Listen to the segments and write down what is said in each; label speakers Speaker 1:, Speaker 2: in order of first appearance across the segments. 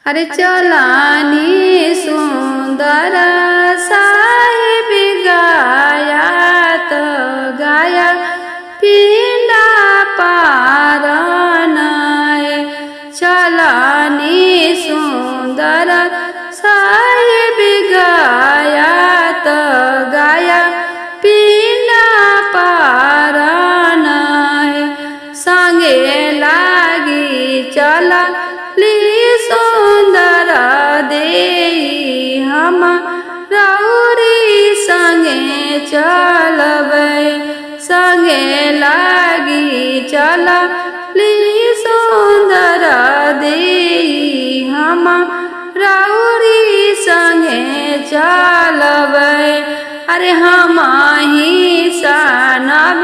Speaker 1: अरे चलानी सुंदर साहिब गाया तो गाया पिंडा पारन। चलानी सुंदर साहिब गाया तो गाया पिंडा पारन। संगे लागी चला ली सुंदर देई हम रौरी संगे चलबै। संगे लागी चला ली सुंदर देई हम रौरी संगे चलबै। अरे हम ही सनब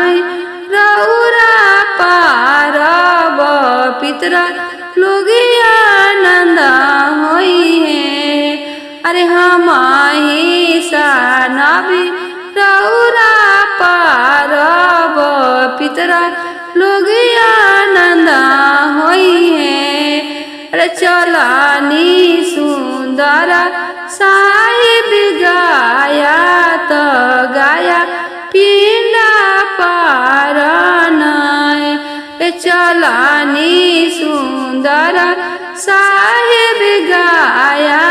Speaker 1: रौरा पारब पितरा लोग आनंद होई है। अरे हम ही सनब रौरा पारब पितरा लोग आनंद होई है। अरे चलानी सुंदर साहिब गाया तो गाया पिंडा पारन। चलानी सुंदर साहिब गाया